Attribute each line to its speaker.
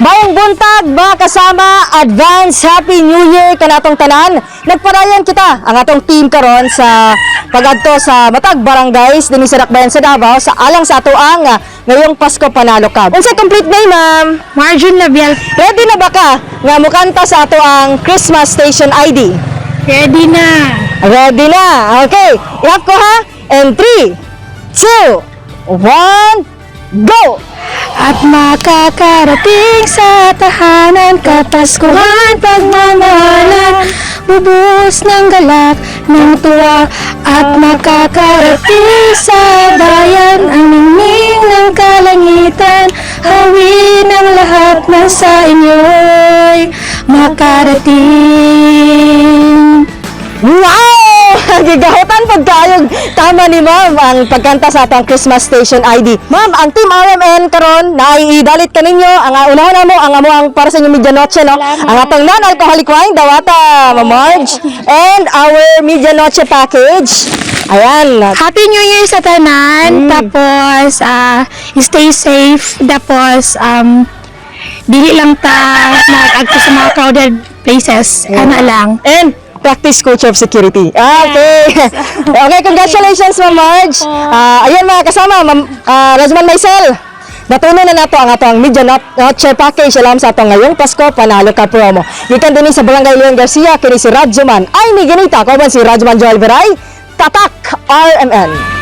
Speaker 1: Maayong buntag, mga kasama, advance Happy New Year kanatong tanan. Nagpadayon kita ang atong team karon sa pagadto sa matag barangays dinhi sa Dakbayan sa Davao sa alang sa atoang ngayong Pasko Panalo Cup. Unsay complete name, ma'am?
Speaker 2: Margin Labial.
Speaker 1: Ready na ba ka nga mukanta sa atoang Christmas station ID?
Speaker 2: Ready na.
Speaker 1: Ready na. Okay, ihap ko ha. And 3, 2, 1, go!
Speaker 2: At makakarating sa tahanan, kapaskuhan, pagmamahalan, bubus ng galak, ng tuwa. At makakarating sa bayan, ang ningning ng kalangitan, hawin ang lahat na sa inyo'y makarating.
Speaker 1: Wow! Gigahutan pud kayo. Tama ni ma'am ang pagkanta sa atong Christmas station ID. Ma'am, ang Team RMN karon naiidalit kaninyo ang unahan namo ang amo ang para sa inyong medianoche, no. Ang atong non-alcoholic wine Dawata, Ma'am Marge, and our medianoche package. Ayan.
Speaker 2: Happy New Year sa tanan. Tapos, stay safe. Tapos, dili lang ta mag-adto sa mga crowded places. Ano lang.
Speaker 1: And practice culture of security. Ah, okay. Okay, congratulations, Ma'am Marge. Ayan mga kasama, Ma'am Razman Maisel. Natuno na nato ang atong Media Noche package alam sa atong ngayong Pasko Panalo Ka promo. Gikan dinhi sa Barangay Leon Garcia, kini si Radyoman. Ay, ni Ganita, kauban si Radyoman Joel Veray, Tatak RMN.